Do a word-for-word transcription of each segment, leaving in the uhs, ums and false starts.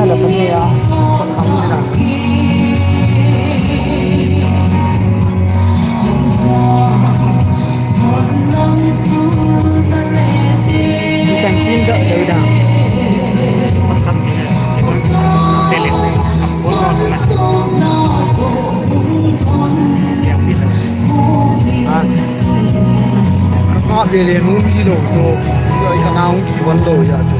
Hala pa ne ya. Pakham ni na. Ni kan kin da da da. Pakham ni na. Tele. Pakham ni na. Ka kap le le nu mi lo to. Ka na hung ki wan lo ya to.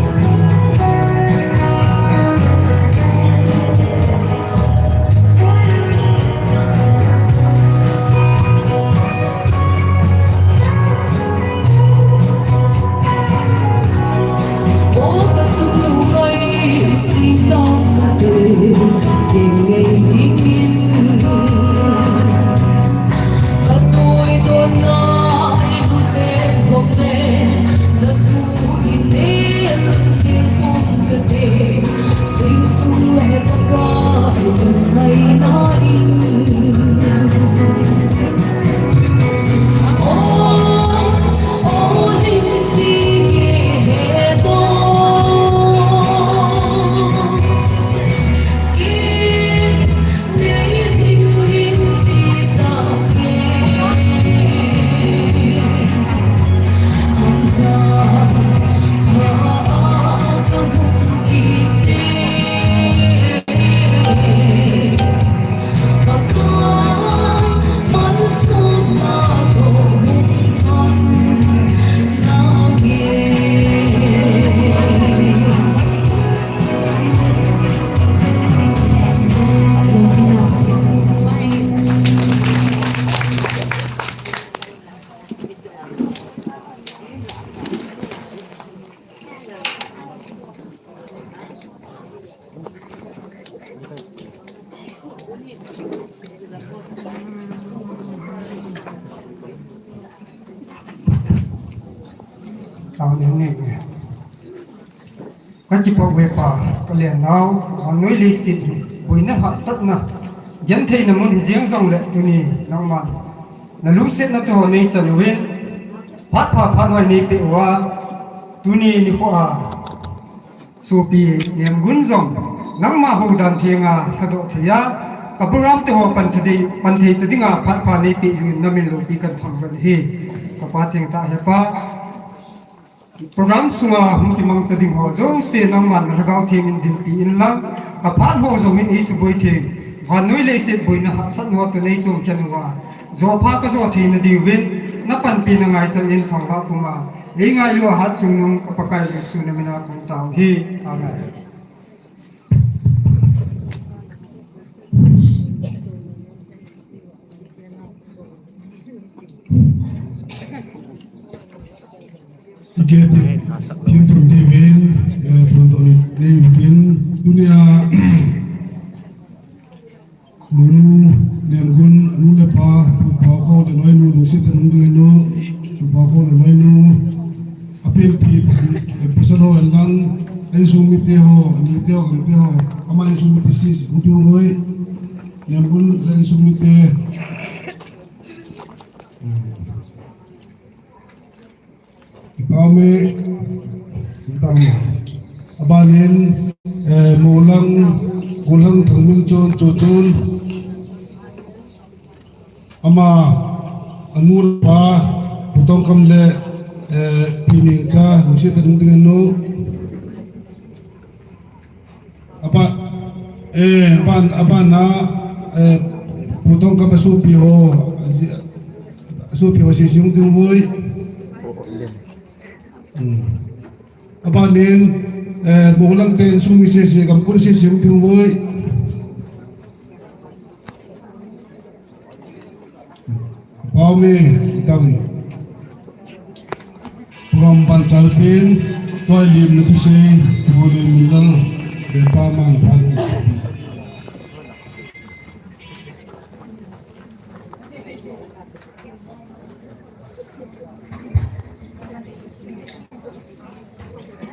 Amen. Ka kipah uve Pa, ka lengau, vannoi leiset hi boina hahsatna gentheina mun hi jeng jongle tuni nangman na lungsetna thu ho nei chan uvin, phat pha phat hoi nei peh uva, tuni nikho a sopi Nemgun jong nangma houdan thenga lhadoh thei a, ka program te ho pan thei, pan thei ta dinga phat pha nei peh jingin na min loupi kan thangvah in ahi. Ka Pa thengtah, he Pa, program sunga hung kimangcha ding ho jouse nangman na Lhagao Theng in dinpi inlang, ka phat ho jong hin eisuboi thei, vannoi leiset boina hahsatna ho toh nei chom khen uva, jopha ka jo theina diuvin, na panpina ngaichan in thangvah puma eingailu a hatchungnung ka Pakai Jesu na mina kong tao u ahi. Amen. Ike tin, tin tun diuvin, eh, pun tun diuvin, tunia, Nunu, Nemgun, anu le apa, tupa kho le loinu, lungset a nung ding anu, tupa kho le loinu, apianpi, eh, pasal ho inlang, a insung mite ho, anite ho, gangte ho, ama insung mite sese, hung ding uvoi, Nemgun le insung mite. Kipah ume, tam. Abanin, eh, Molang, Golang Thangminchon, Chochon. Ama, anu le apa, Pu Tongkam le, eh, Pi Nengcha, lungset a nung ding anu. Apa, eh, aban, abana, eh, Pu Tongkam a sopi ho, a sopi ho sese hung ding uvoi. Hmm. Abanin, eh, Molang te insung mi sese, gam pun sese hung ding uvoi. Pau me, tam. Program ban chal tin, tua lim na thusei, tua lim min lal, be pa mang pan.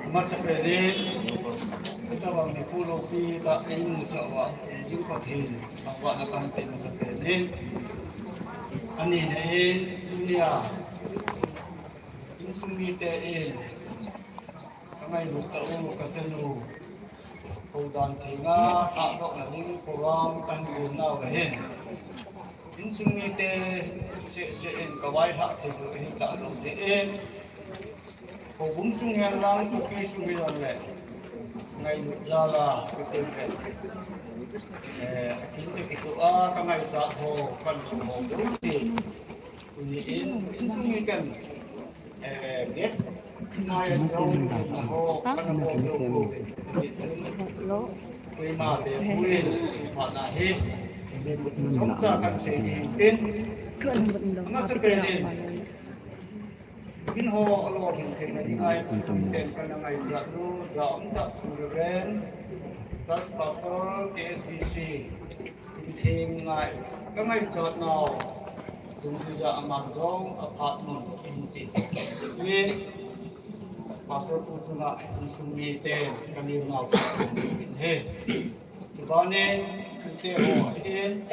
Masapen in, itobang nikho loupi tah eimusah uva, eijing Pathen thangvahna kahin pe masapen in. Anina in, tunia insung mite in, kangailut tah u, kachan u, Hodan thei nga, lhahdohna ding program kahin gonna u ahin. Insung mite seh seh in kavailhah thei u ahi talou jeh in. Houbung sung hen lang, khopi sung hijongle, ngailut jal a, chuteng le, eh, akin te kitoh a, kangaichat ho, kahin sung ho jouse. Tuni in, insung miten, eh, get, ngai jong, ho, kana bol jou pouve. Koima bepui, phatna hi, chomcha kahin sei ding tin. Amasapen in, Kin ho alolhin theina dinga insung miten kana ngaichat u, Jaumtah Pu Reverend, Church Pastor, K S D C, in theng ngai, kangaichat nau, dungjuija aman jong aphat mun in ti. Pastor Pu chunga insung miten kalim nau in he. Chubanin, ute ho in,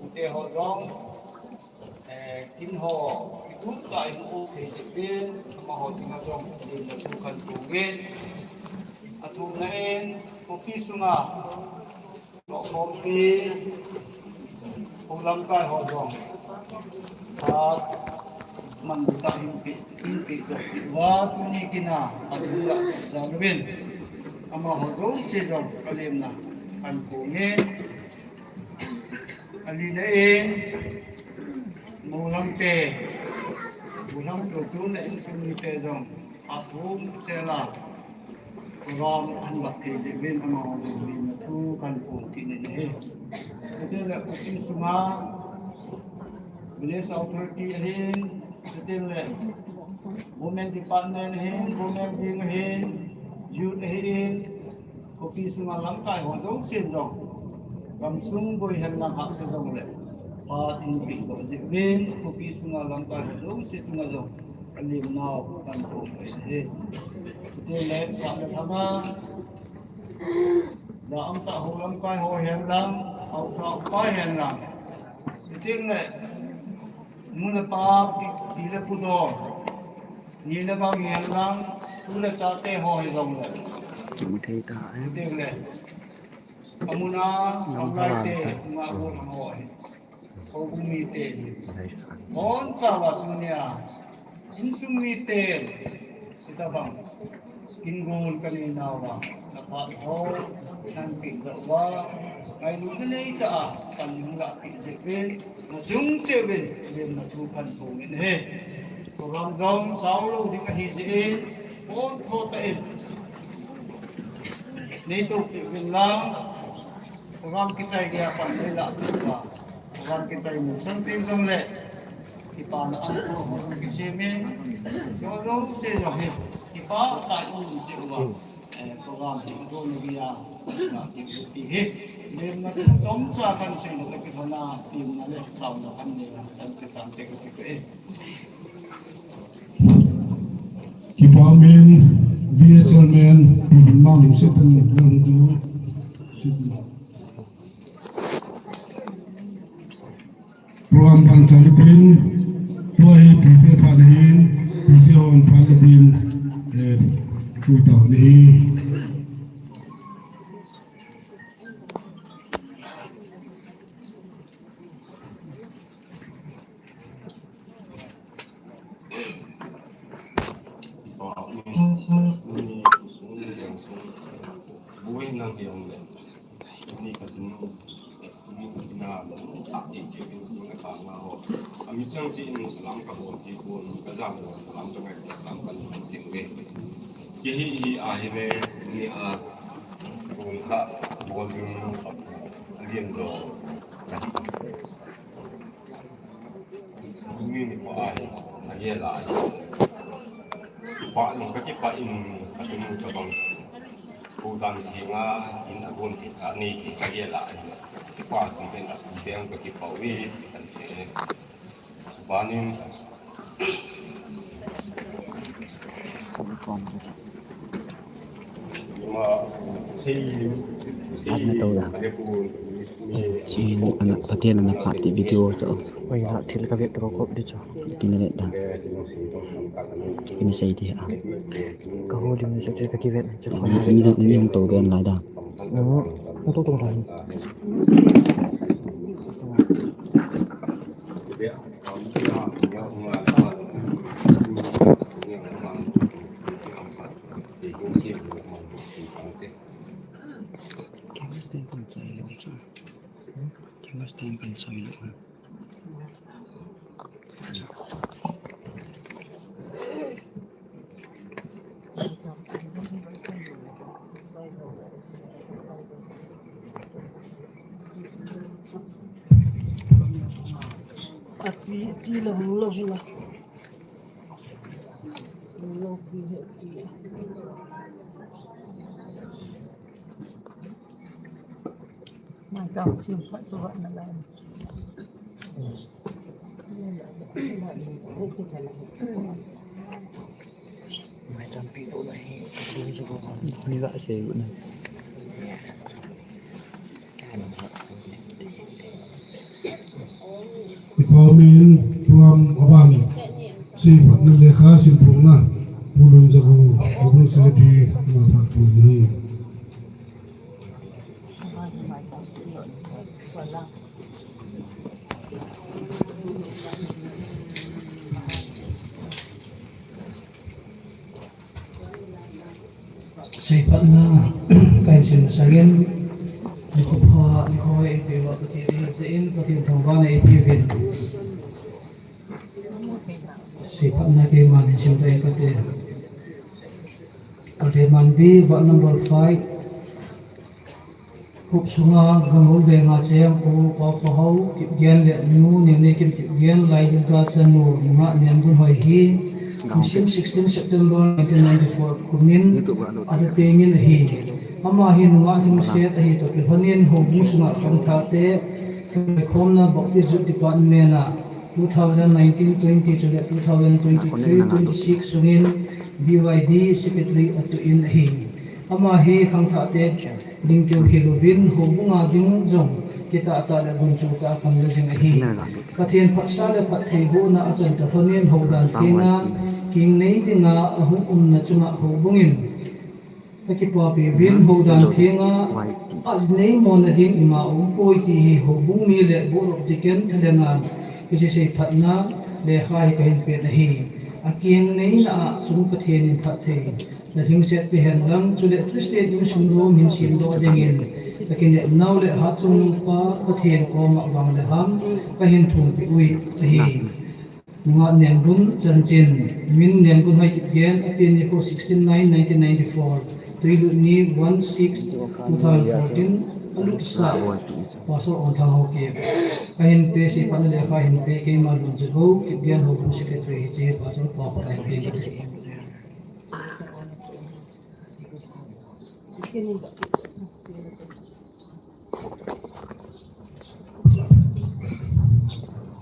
ute ho jong, Eh, kin ho, kitum tah in u thei jeh uvin, amaho chunga jong, limna thu kahin phong e. Athumna in, khopi sunga, lolhinpi, houlamkai ho jong, phat, man tah in pi, in pi doh uva, tuni kin a, athum lah jal uvin, amaho jouse jong, kalimna kahin phong e. Alina in, Mulam te, Mulam chu chu na insung mite jong, athum sela, program ahin vat thei jeh uvin amaho jong limna thu kahin phong kit in ahi. Chuteng le, khopi sunga, Village Authority ahin, chuteng le, Women Department ahin, Women Wing ahin, Youth ahin, khopi sunga lamkai ho jousen jong, gamsung boi hen lang hahsa jongle, phat in pehdoh jeh uvin, khopi sunga lamkai ho jouse chunga jong, kalimnau kahin phong e. Chuteng le, sahna thanga, Jaumtah houlamkai ho hen lang, haosa upa hen lang, chuteng le, nu le pa, pi, pi le pu dong, ni le bang hen lang, tu le chate ho hijongle. Kimu thei ta, eh. Chuteng le, amun a, Lam amlai te, phalang ta. Nga bu lang ho hi. Houbung mite hi. Bonchauva tunia, insung mite, hitabang, kin gon kanei nauva, naphat ho, nahin pehdoh uva, ngailutna neitah a, pan nahung lahpeh jeh uvin, nachung cheh uvin, limna thu kahin phong in ahi. Program jong saolou ding ahi jeh in, pontho tah in, neitoh peh uvin lang, Program kichai geiya pan neilah peh uva. Program kichai mu sang teng jongle, kipana angkho ho jong kisem in, jo jouse jong hi, kipah tah in um cheh uva. Eh, program hi ajona geiya, lah kit u ti hi. Lemna thu chomcha kahin sei lou, kakilhona, temna le taona kahin nei a, chan chu tante kati e. Kipah umin, V H L men, Pu Lungmang Lungset in lang du. Program pan chale pin, tua hi pute phat ahin, pute hon phat le din, eh, pu tau ni. Kihi hi ahi ve, ni a, kong kha, bol ding, a lian jo, ka hi. Ni ni ko ahi, a ye la ahi. Pa ni ka kipah in, ka tunu ka bang. Ko dan thenga, in a gon ti ka ni ti ka ye la ahi. Kipah tu den a tu den ka kipah wi, kan se. Banin. Phat na tou da. Chi ana, Pathen ana phat ti video chu. Oi, na thil ka vet to kop di chu. Kina vet da. Kina sei di ha. Ka ho lim chu ka kivet chu. Ni, ni hung tou ben lai da. Ipa min program aban, seiphatna lekha simphongna, Pu Lunjagu, Houbung Secretary, ama phat pu ni. Seiphatna kahin sim sangin, nikho pha, nikho eipe uva Pathen ijain, Pathen thangvahna eipeuvin. Seiphatna keiman hin simdoh inge kati. Kalheimanbi, ward number five. Hopsunga Gangol Venga cheng Pu Paokhohao Kipgen le Nu Neoneikim Kipgen, Laidinga chanu, Nungah Nemgunhoi hi nisim sixteen September nineteen ninety-four kumin alu pengin ahi. Ama hi nungah lhingset ahi toh kilhonin houbung sunga khangthah te khomna Baptist Youth Department a two thousand nineteen twenty chule two thousand twenty-three twenty-six sungin B Y D Secretary atuh in ahi. Ama hi khangthah te ding keu hilouvin houbunga ding jong kitahtah le gunchu tah a pang le jing ahi. Pathen phatsah le phattheibohna achan toh lhonin houdan thenga kingnei dinga ahung umna chunga houbungin akipapi uvin houdan thenga aneimona ding ima umpoi ti hi houbung mi le Board of Deacon thalengan hiche seiphatna lekha hi kahin pen ahi. Akingneina a chung Pathen in phatthei le lhingset pehen lang, chule Christian insung lom hin semdoh dingin kakinepnau le hatchungnung pa Pathen koma vang le ham kahin thumpi uve. Nungah Nemgun chanchin, min Nemgunhoi Kipgen, apen nikho sixteen nine nineteen ninety-four, twilut ni one six two thousand fourteen, alutsah Pastor Onthang Haokip. Ahin pe, seiphatna lekha ahin pe, keima Lunjagu Kipgen Houbung Secretary hiche Pastor pa pa ahin pe.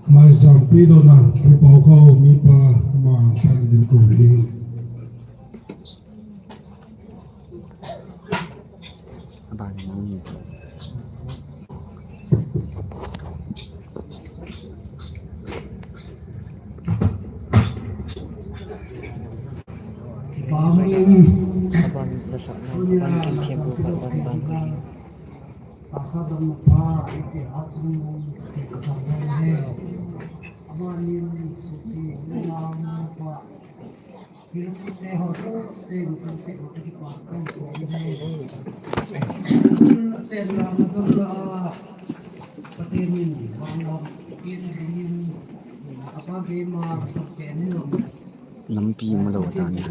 Maicham pehdohna, Pu Paokhohao mipa ama phat a din kou uve. Amen. Tunia Maicham pehdoh kiti na, Pastor Damna pa, iti hatchungnung kiti kathang ngai he. Amanin sopi, nunga pa, hilou te ho jouse, jouse ho kiti pa, kau ko ngai he. Chen la, ma jong la, Pathen in, bang la, pi na dingin, apa keima, sa pe ni lo. Lampi ma lo ta ni.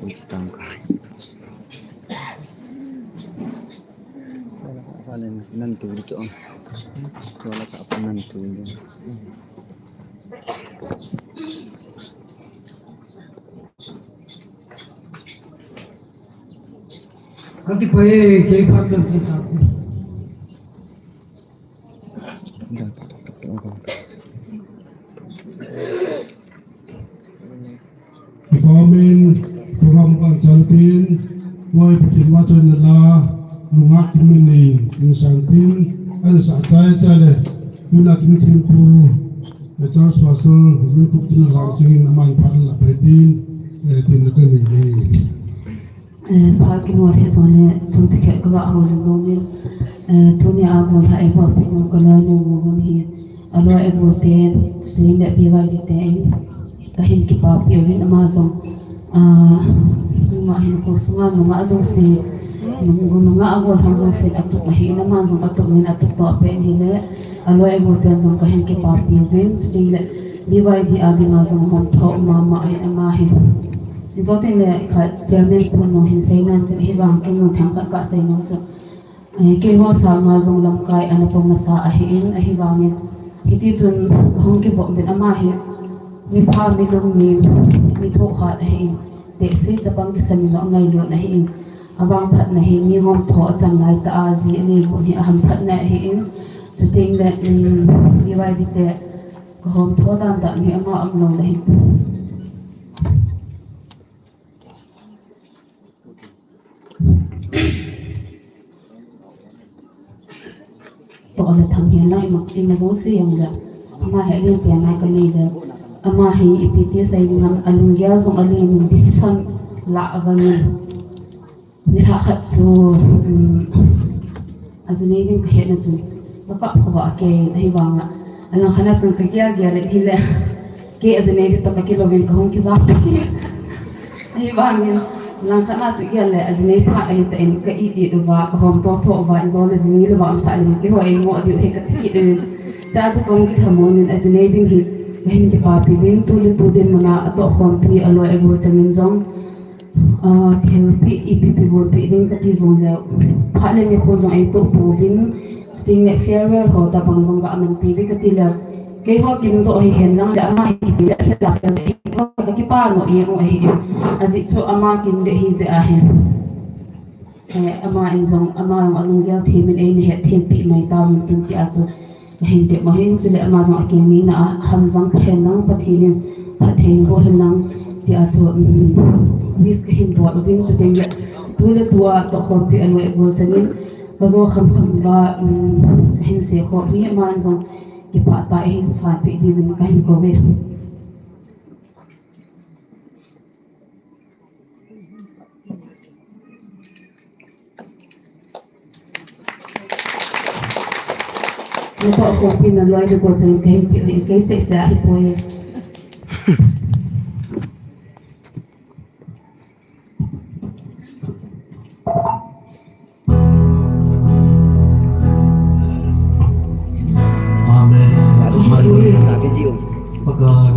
Ui, ti tam ka. Sa nen, nan tu di to. Sa la sa pa nan tu di. Kati pa e, kei pa chan chan chan. Ipa min, program ban chan tin, Pu Pathen vahchoina la, nungah kimin in, insan tin, an sa chai chai le, nunah kin tin pu, eh, Charles Pastor, min kup tin lang singin aman phat la pe tin, eh, tin na ka ni ni. Eh, phat kinol hih jongle chomcha khat kaga houlim nom in, eh, tunia golhai eibolpeh nom kaloinu Mogun hi, aloi agol ten, chuteng le B Y D ten kahin kipapi uvin, ama jong, ah, nungah hinkho sunga nungah jouse, nung, nungah agol hang jouse atup ahin, ama jong atup min atup toh pen hile, aloi agol ten jong kahin kipapi uvin, chuteng le B Y D a dinga jong hom tho mama ahin ama hi. Hijou teng le khat chairman pu nu hin seinan tin, ahivang kei nu themkhat kasei nom chu, eh, keiho sanga jong lamkai ana pom masa ahin, ahivangin hiti chun kahung kivop uvin, ama hi mipha, milungning, mi thohhat ahin, tehse chapang kisan in jong angailut ahin, avangphatna hi mi hom tho achan laitah a ji anei got hi ahamphatna ahin, chuteng le, um, B Y D te kahom tho dan dan hi ama umlou le hin. Toh le thang hihen lang ima, ima jouse jong le, ama hi alenpen a kanei le, ama hi ipi ti sei ding ham, alunggel jong alen in, decision lah agangin. Nilhah khat chu, um, aji nei ding kahetna chun kakap khovah kei, ahivanga alangkhat a chun kagel gel le tile, kei aji nei ding toh kakilouvin kahung kija kit. Ahivangin langkhat a chu gel le aji nei phat ahitan ka it it uva, kahom tho tho uva, injong le ji nei louva umsah le keiho eimo diu hi kati kit uvin. Chua chu kahung kilhamon in aji nei ding hi kahin kipapi uvin, tu le tu dinmun a atohkhompi aloi agol changin jong, ah, thilpeh ipi pi golpeh ding kati jongle, phat le nikho jong eitoh pouvin, chuteng le farewell ho tabang jong gamanpi ding kati le, keiho kin joh hihen lang le ama hi kipe le fel a fel le, keiho kakipa nom jeng u ahi. Ajeh chu ama kin ding ahi jeh ahi. Eh, ama in jong, ama jong alunggel them in eina hetthem peh mai tauvin tin tia chu kahin tep mo hin, chule ama jong akeng nina a hamjang phen lang Pathen in phatthei boh hen lang tia chu, um, wish kahin bol uvin, chuteng le tu le tu a tohkhompi aloi agol changin kajo khamkham uva, um, kahin seikhom hi, ama in jong kipah tah a eihin sanpeh diuvin kahin kouve. Natohkhompi naloi nagol changin kahin peh u ahi, kei seh seh ahipoi. Amen. Hallelujah. Pakai.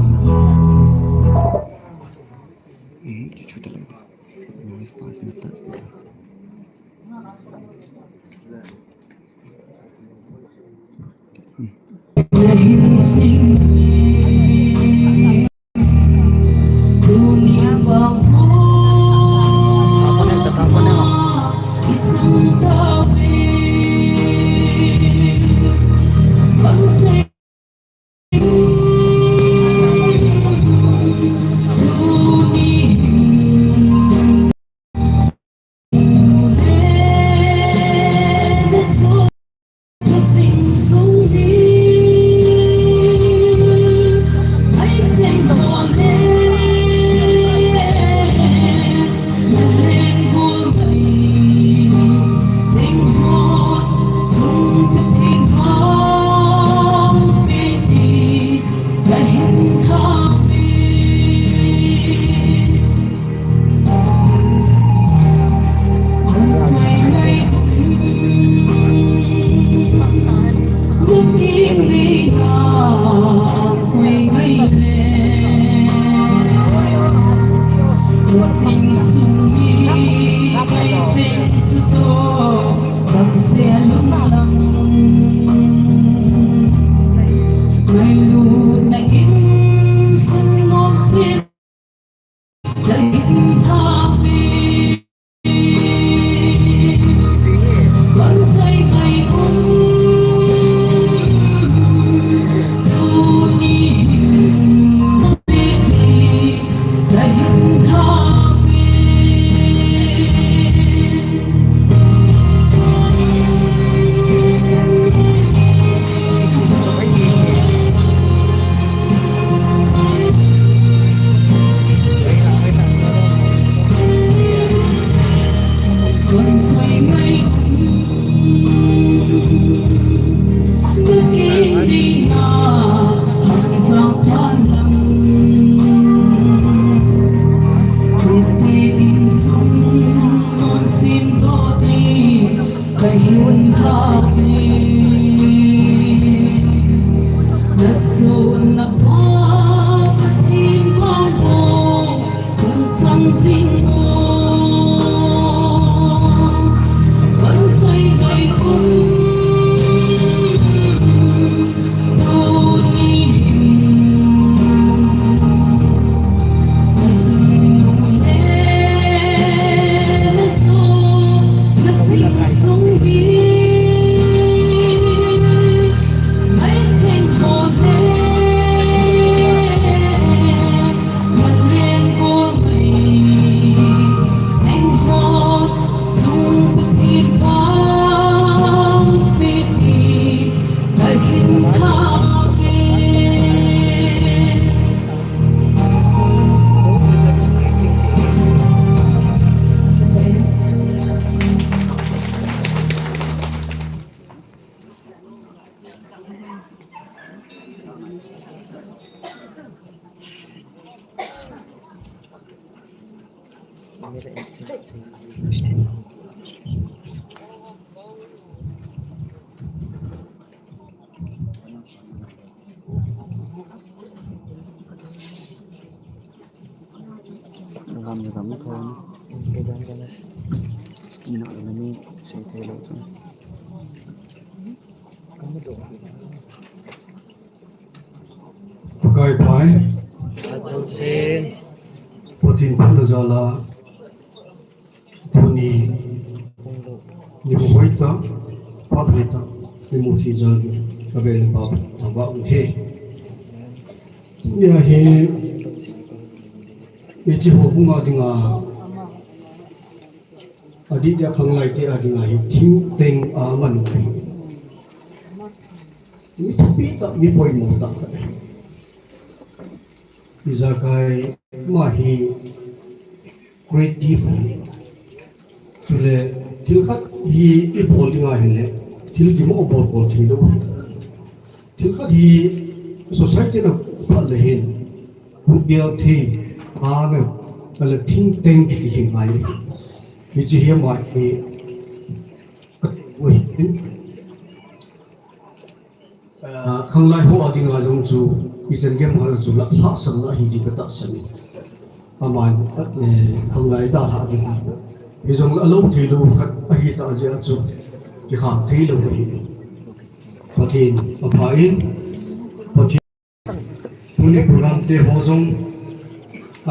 Ram ram thon. Tina ni sei thei lou chu. Pakai pai. Pathen phatna jal a. Tuni nimu hoitah, phat hoitah, nimu thei jal a, ka vel pa thangvah u hi. Tuni a hi, hiche houbung a dinga, adeh dia khanglai te a dinga hi, thingteng a man u hi. Mi thupi tah, mi poimo tah khat. Ijakai ama hi creative ahi. Chule thil khat hi ibol ding ahile, thil dimo bol bol thei lou ahi. Thil khat hi society na phat le hin, hugel thei, ana, ala thingteng kiti hi ngai. Hiche hi ama hi, ka, ui, Ah, khanglai ho a dinga jong chu, ichan gei hal chu la, lhahsamna ahi ti ka tahsan e. Aman, eh, khanglai dalha ding. Hijongle alou thei lou khat ahi tah jeh a chu, kikham thei lou ahi. Pathen apha in, Pathen tuni program te ho jong,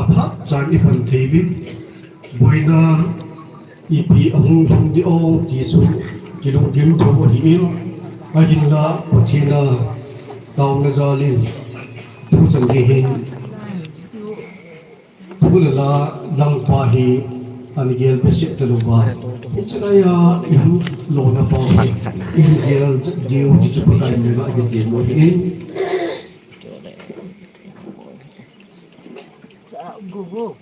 aphat chan ipan thei uvin, boina ipi ahung lhung ding o ti chu kilunggim tho ahi in, ahinla Pathen a taona jal in, tuchan gei hin, thu le la langpa hi ana gel behseh talou va. Hiche lai a ilut lona pa hi, ihin gel diu ti chu Pakai min a ihin gel u ahi in.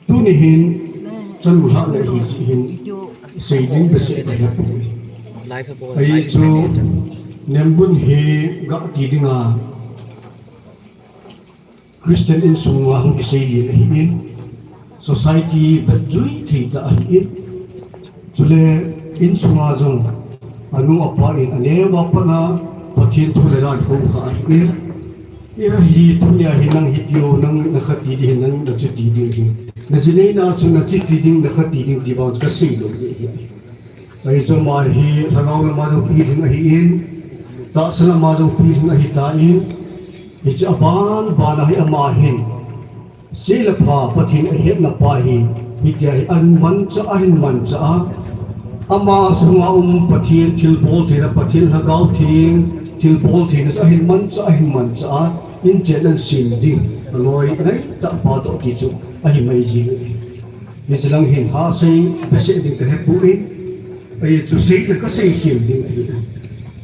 Tuni hin, chanu lhahna hi, hin, sei ding behseh ka he poi. Ahi chu, Nemgun hi gah ti dinga, Christian insunga hung kisei lien ahi in, society vetjui thei tah ahi in, chule insunga jong anu apa in aneo a pat a Pathen thu le la ahin khoukhah ahi in, Hiche hi tunia hi nang hiti o, nang na kha ti ding, nang na chuti ding hi. Na jinei na chu na chuti ding, na kha ti ding ti bang chu ka sei lou ding ahi. Ahi chu ama hi, lhagao lama jong pilhing ahi in, tahsa lama jong pilhing ahi tan, hiche aban ban a hi ama hin, sei le pha, Pathen ahetna pa hi, hitia hi ahin manchah, ahin manchah a. Ama sunga um Pathen thilbol theina, Pathen Lhagao Theng thilbol theina chu ahin manchah, ahin manchah a, inchen ahin sem ding, aloi ngai tah pa toh ti chu ahi mai jing. Hiche lang hin ha sei behseh ding ka he poi. Ahi chu sei le ka sei khel ding ahi.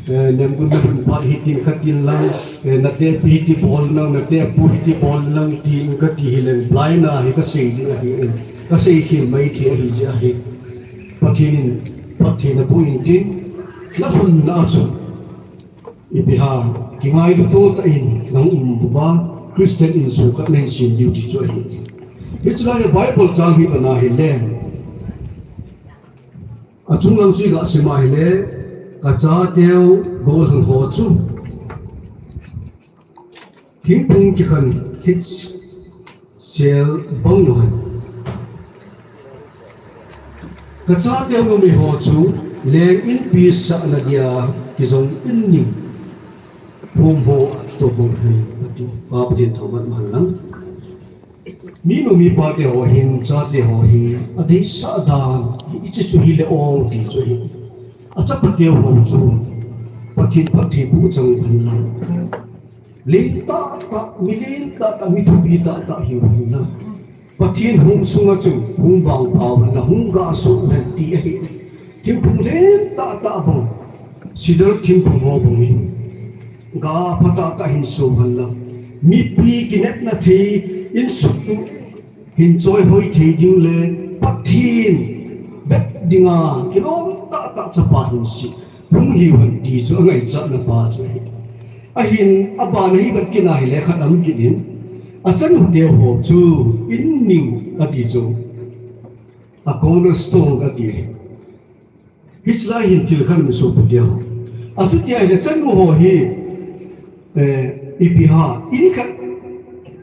Eh, Nemgun na hun pa hitin khatin lang, eh, na tepi hiti bol nang, na tepu hiti bol nang, tin ka ti hi leng, lai na hi ka sei ding ahi in. Ka sei khel mai thei ahi jeh ahi. Pathen in, Pathen a bu in tin, la hun na chu. Ipi ham, kingailu tah in, nang um uva, Christian insung khat nang sem diu ti chu ahi. Hiche lai a Bible chang hi bana hi leng. Achung lang chu i ga sim a ahile, ka chateu gollhang ho chu thingphung kikhan hitsel bang u ahi. Ka chateu numei ho chu leng inpi sahna dia kijong in ning phum ho toh bang u ahi, ati. Pa Pathen thangvah man lang. Minu mipa te ho hin, chate ho hi, adeisah dan, hiche chu hile o ti chu hi. Achapa teu ho chu, Pathen phattheiboh chang hen lang. Len tahtah, mi len tahtah, mi thupi tahtah hiu hen lang. Pathen hung sunga chu, hung vangpha u hen lang, hung gasuh u hen ti ahi. Thingphung len tahtah bang, cedar thingphung ho bang in, ga pha tahtah hin so hen lang. Mipi kinepna thei, insung hin choihoi thei ding le, Pathen vet dinga kilom tahtah chapa hin se. Hung hiu hen ti chu angaichatna pa chu ahi. Ahin, abana hi vet kit na hile khat aum kit in, achanu teho chu in ning ati chu, a cornerstone ati. Hiche lai hin thil khat um sopi teho. Achuti ahile chanu ho hi, eh, ipi ham, in khat,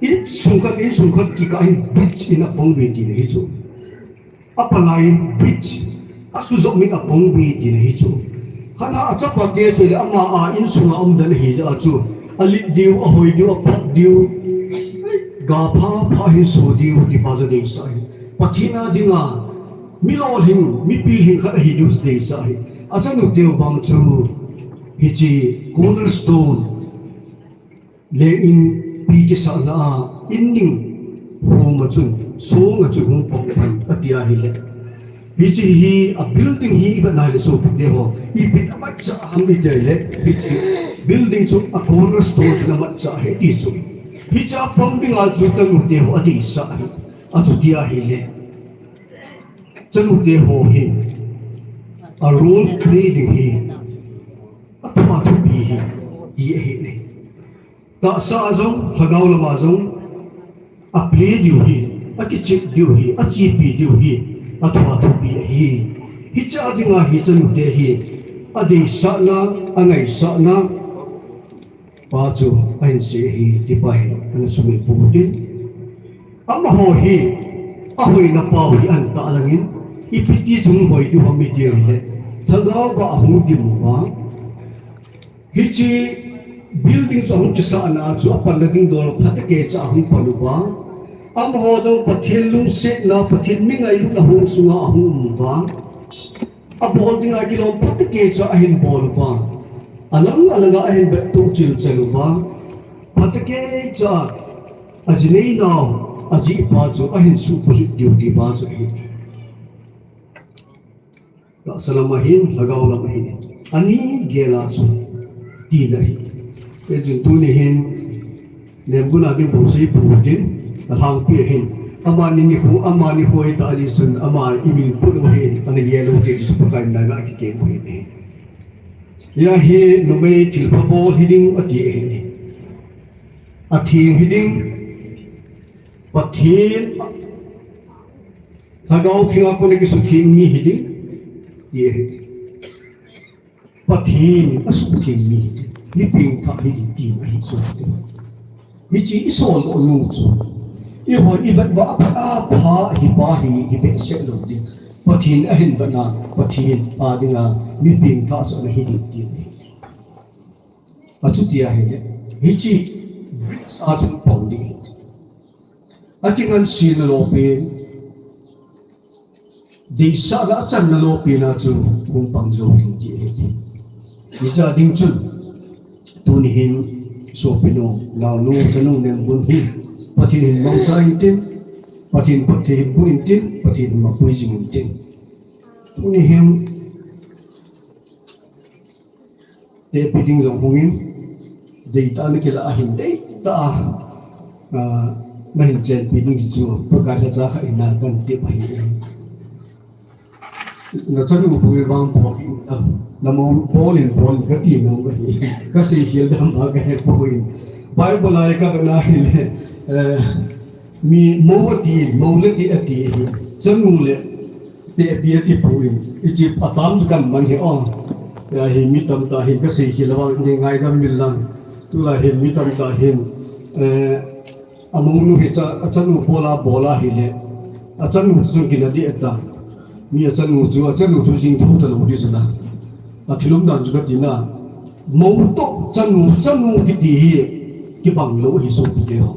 insung khat, insung khat kikah in bridge in apang uve tina hi chu. Apalai bridge, asujom in apang uve tina hi chu. Khat a achapa te chu le ama a insunga umdan ahi jeh a chu, alet diu, ahoi diu, aphat diu, ga pha pha hin so diu, tipa chu adeisah ahi. Pathen a dinga, mi lolhing, mi pilhing khat ahi diu chu adeisah ahi. Achanu teu vang chu, hiche cornerstone, leng inpi kisahna a, in ning homa chun, songa chun hung pang pan, ati ahile. Hiche hi, a building hi ivet na hile sopi teho, ipi amatchah ham iti ahile, hiche building chu a cornerstone chun amatchah ahi ti chu. Hiche a pang dinga chu chanu teho adeisah ahi. Achuti ahile, chanu teho hi, a role play ding hi, athua thupi ahi, ti ahi ne. Tahsa a jong, lhagao lama jong, a play diu hi, akichep diu hi, achepi diu hi, athua thupi ahi. Hiche a dinga hi chanu te hi, adeisahna, angaisahna, pa chu ahin sei ahi, tipa hi ana sumil pou tin. Amaho hi, ahoina pau hi ahin tah langin, ipi ti chun hoi diu ham iti ahile, lhagao va ahung dim uva. Hiche building chu ahung kisahna chu apanna ding dol phatecha ahung pan uva. Amaho jong Pathen lungsetna, Pathen mi ngailutna hung sunga ahung um uva. Abol dinga kilom phatecha ahin bol uva. Alang alanga ahin vettoh chilchel uva. Phatecha aji neinau, ajipa chu ahin suhbulhit diu tipa chu ahi. Tahsa lam ahin, lhagao lam ahin. Ani gel a chu tina ahi. Hichun tuni hin, Nemgun a ding bou sei pou tin, alhangpi ahin. Amani nikho, amani hoi ta ali chun, ama imin put u ahin, ana gel u ti chu Pakai mina kikhen u ahi. Hia hi numei thilpha bol hiding ati ahi. Atheng hiding, Pathen, lhagao thenga kona kisutheng mi hiding, ti ahi. Pathen in asuhtheng mi hiding, mi pengthah hiding tina ahi sopi teho. Hiche isol lou nu chu, ihon ivet uva apha apha hipa hi, hi behseh lou ding. Pathen ahin vetna, Pathen a dinga mi pengthah chu ana hiding tina ahi. Achuti ahile, hiche bridge a chun pang ding ahi. Akingansena loupin, deisahna achanna loupin a chu hung pang jou ding ti ahi. Hijeh a ding chun, tuni hin sopinu, naonu, chanu Nemgun hi, Pathen in mangcha intin, Pathen phatthei hin boh intin, Pathen in mapui jing intin. Tuni hin, Tehpi ding jong hungin, deitah a nakilah ahin deitah a, ah, nahin chenpi ding chu, Pakai lhacha khat in nakan tep ahi. Nachanu pui vang bol in, ah, namou bol in, bol in kati nom ahi. Kasei khel dam ba kahe poi. Bible a kavet na hile, eh, mi mou ati, mou le teh ati ahi. Chanu le tehpi ati poi. Hiche atam chu kaman ahi o. Hia hi mi tamtah hin kasei khel lou vang ngaidam uvin lang. Tulai hin mi tamtah hin, eh, amounu hi cha, achanu bol a bol ahile. Achanu chu kinah ding ahitai. Mi achanu chu, achanu chu jing thou talou ding chu na. Athil umdan chu kati na. Mou toh chanu, chanu kiti hi kibang lou ahi sopi teho.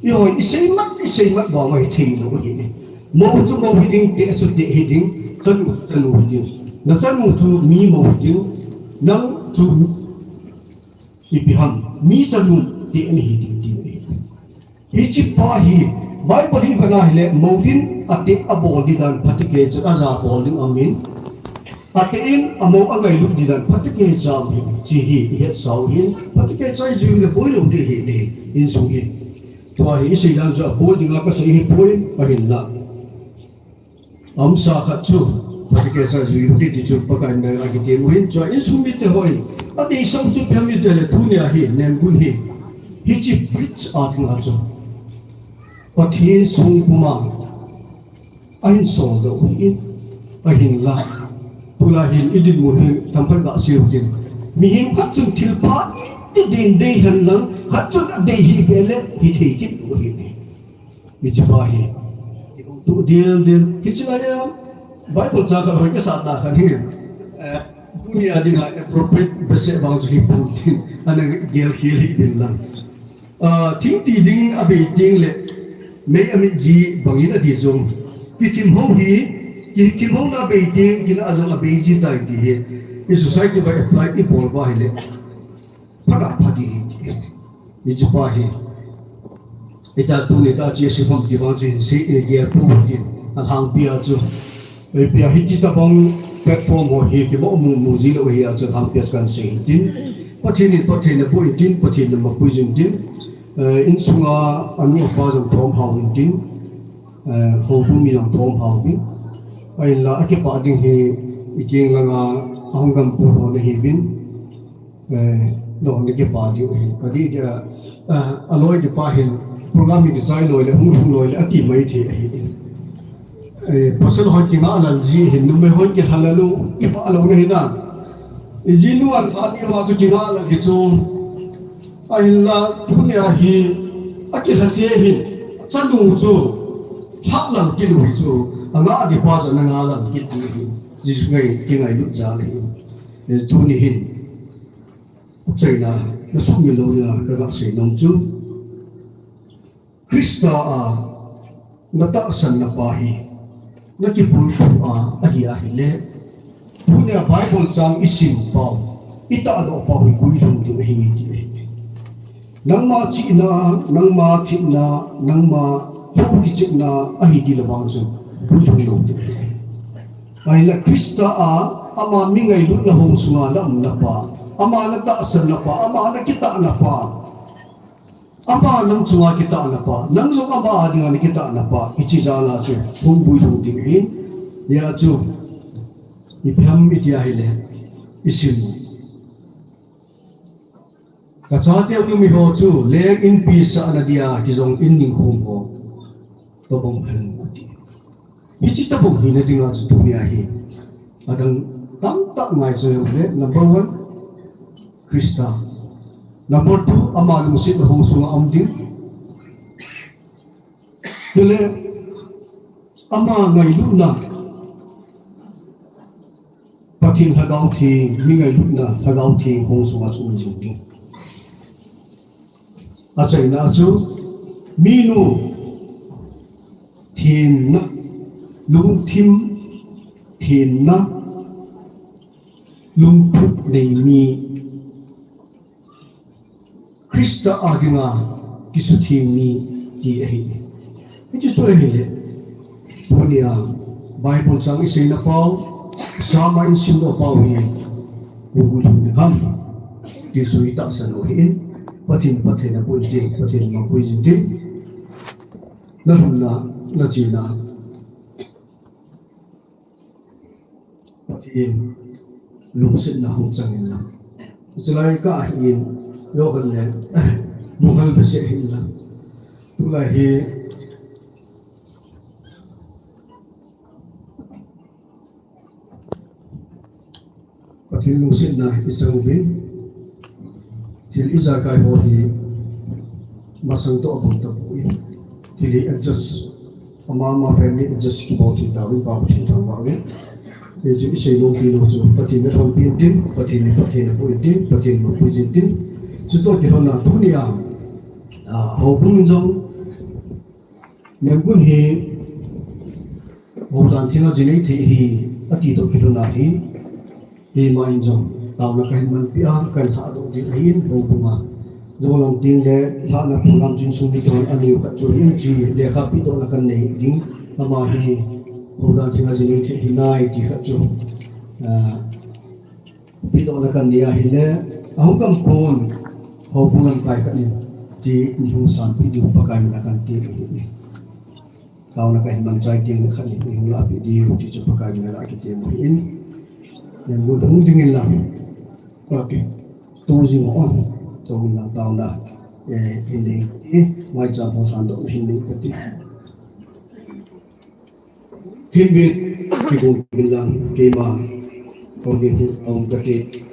Eiho iseimat, iseimat vang a hithei lou ahi ne. Mou chu mou hiding, teh chu teh hiding, chanu chu chanu hiding. Nachanu chu mi mou hiding, nang chu ipi ham, mi chanu teh nahi ding ti ahi. Hiche pa hi, Bible hi ivet na hile, mou hin ateh abol ding dan phatecha chu aja bol ding aumin. Ateh in amou angailut ding dan phatecha aumin. Hiche hi ihetsau hin, phatecha ijui le boi lou ding ahi, insung hi. Tua hi isei dan chu aboi dinga kasei ahipoi, ahinla. Aumsa khat chu, Patike cha jui hudi ti chu Pakai na a kiti mu hin chu insung mite hoi. Ati isang chu pia mite le tunia hi Nemgun hi. Hichi preach at nga chu. Pathen sung puma ahin sol do hi in ahin la. Pula hin idin mu hin tamkhat ga siu tin. Mihem khat chun thil pha ti din dei hen lang khat chun a dei hi be le hi thei kit u hi. Hichi pa hi. Tu dil dil. Hichi la ya. Bible cha ka hoi ka sa ta khan hi. Eh, tunia dinga appropriate bese bang chu hi pu tin. Ana gel khil hi din lang. Ah, thing ti ding a bei ding le. Mei a mit ji bangin a di jong. Kithim ho hi. Kithim ho na bei ding, kina a jong a bei ji tai ti hi. I society by apply i bol ba hi le. Phada phadi hi ti. Hichi pa hi. Ita tuni ta chi si pham ti bang chi si e gel pu tin. A hang pia chu. E pia hi ti ta bang platform ho hi ki mo mu mu ji lo hi a chu hang pia kan se tin. Pathen in Pathen na bu tin, Pathen na ma pu jin tin. Eh, insunga anu apa jong thom hau in tin. Eh, ho bu mi jong thom hau tin. Ai la a ki pa ding hi i king langa a hung gam pu ho na hi bin. Eh, no, ni ke pa diu hi. Ka di dia, eh, a loi di pa hin, program hi chai loi le, hung hung loi le, a ti mai the hi. Eh, pasal hoi ti nga lal ji hin, numei hoi ki halalu, ki pa lo na hi na. I ji nu an pa ni wa chu ki nga lal ki chu. A hin la, tunia hi, a ki ha te hin, chanu chu, ha lal ki lu hi chu, a nga di pa chu na nga lal ki ti hi. Ji ngai, ki ngai lut ja le hi. Eh, tuni hin. Achaina, na sumil lou na ka ga sei nom chu. Krista a na tahsan na pa hi, na kipulkhu a, ahi ahile. Tunia Bible chang i sim pau, i tahdoh pau hi guilhung ding ahi ti ahi. Nangma chihna, nangma thina, nangma hou kichepna ahi ti le vang chu guilhung lou ding ahi. Ahile Krista a, ama mi ngailutna hung sunga na umna pa, ama na tahsanna pa, ama na kitahna pa, ama nang chunga kitahna pa, nang jong ama a dinga na kitahna pa, hichi jal a chu hung guilhung ding ahin, hia chu ipi ham iti ahile, i sim u. Ka chate u mi ho chu, leng inpi sahna dia kijong in ningkhum ho. Tobang hen ati. Hichi tobang hina dinga chu tunia hi. Adang tamtah ngai chu le, number one, Krista. Number two, ama lungsetna hung sunga um ding. Chule, ama ngailutna. Pathen Lhagao Theng, mi ngailutna Lhagao Theng hung sunga chu um jing ding. Achaina chu, minu thenna, lungthim thenna, lungput nei mi, Krista a dinga kisutheng mi ti ahi. Hichu chu ahile, tunia Bible chang i seina pau, Psalm a i simdoh pau hi, hung guilhung ding ham ti chu i tahsan u ahin, Pathen, Pathen na pu in tin, Pathen ma pu in tin, na lhunna, na chena, Pathen lungsetna hung chang in lang. Chulai ka hin, yo kan le, muhal bese hin lang. Tulai hi, Pathen lungsetna i chang uvin, thil ijakai ho hi masang toh abang tapoi. Thil hi adjust, ama ama family adjust kibol thei tauvin, Pa Pathen thangvah uvin. Hichu i seinom pi nom chu, Pathen na thon pi intin, Pathen na Pathen na pu intin, Pathen na pu intin. Chutoh kilhonna tunia, ah, houbung in jong, Nemgun hi, Houdan thenga jinei thei hi, ati toh kilhonna hi, keima in jong, taona kahin manpi a, kahin lhahdoh ding ahin, houbunga. Jong lang ding le, lhahna program chu insung mite hon aneo khat chu hin chi, lekha pedohna kan nei ding, ama hi, houdan thenga jinei thei hi nai ti khat chu. Ah, Pedohna kan nei ahile, ahung gam kon, houbung lamkai khat in, ti ni hung sanpeh diu Pakai min a kan ti ahi. Taona kahin mangchai ding khat ni hung lahpeh diu ti chu Pakai min a kitem u ahin. Nang gu hung dingin lang. Pakai, tu jing o. Chun lang taona, eh, hin ding, eh, maicham ho lhandoh hin ding kati. Thilbeh kigong ding lang, keima hung ding hung um kati.